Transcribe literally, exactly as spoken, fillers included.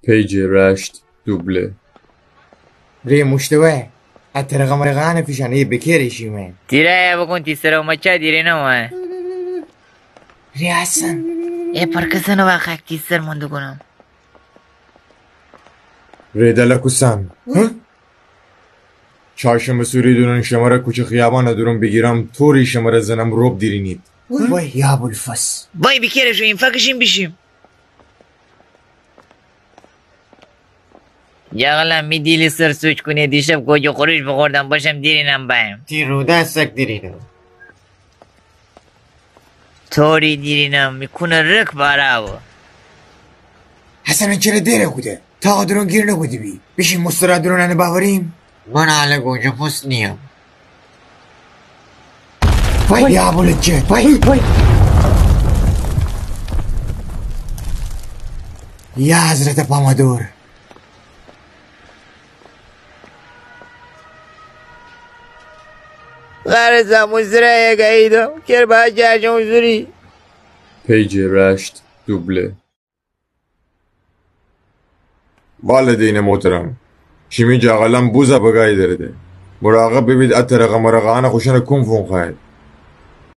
پیج رشت دوبله. ره موشتوه. اتره قمره قانه فیشانه یه بکره شیمه. تیره بکون تی سر و مچه دیرینم. ره حسن. ای پرکسن و خاک تی سر مونده کنم. ره دلکوسن. ها؟ چارشنبه سوری دونن شمره کوچه خیابان دورون بیگیرم، طوری شمره زنم رب دیرینید. وای یا ابوالفضل. وای بیکره شو، این فکشیم بیشیم. جغلان می دیلی سر سوچ کونه، دیشب گوجه خورش بخوردم، باشم دیرینم بایم. تی روده سک دیرینم. طوری دیرینم می کونه رک بارا و. حسن چره دره کوده؟ تا دورون گیر نکودی بی. بیشیم مسترا دورون انه باوریم. من حالا گوجه پوست نیم. وای یا ابوالجد، وای، وای. یا حضرت پامادور. غار زامو زره یه گاییدم، کر با جاجم زوری. پیج رشت دوبله. والدین محترم، شیمی جغلان بوزه بگای درده. مراقب ببید، اتره قمره قانه خوشانه کون فون خواهید.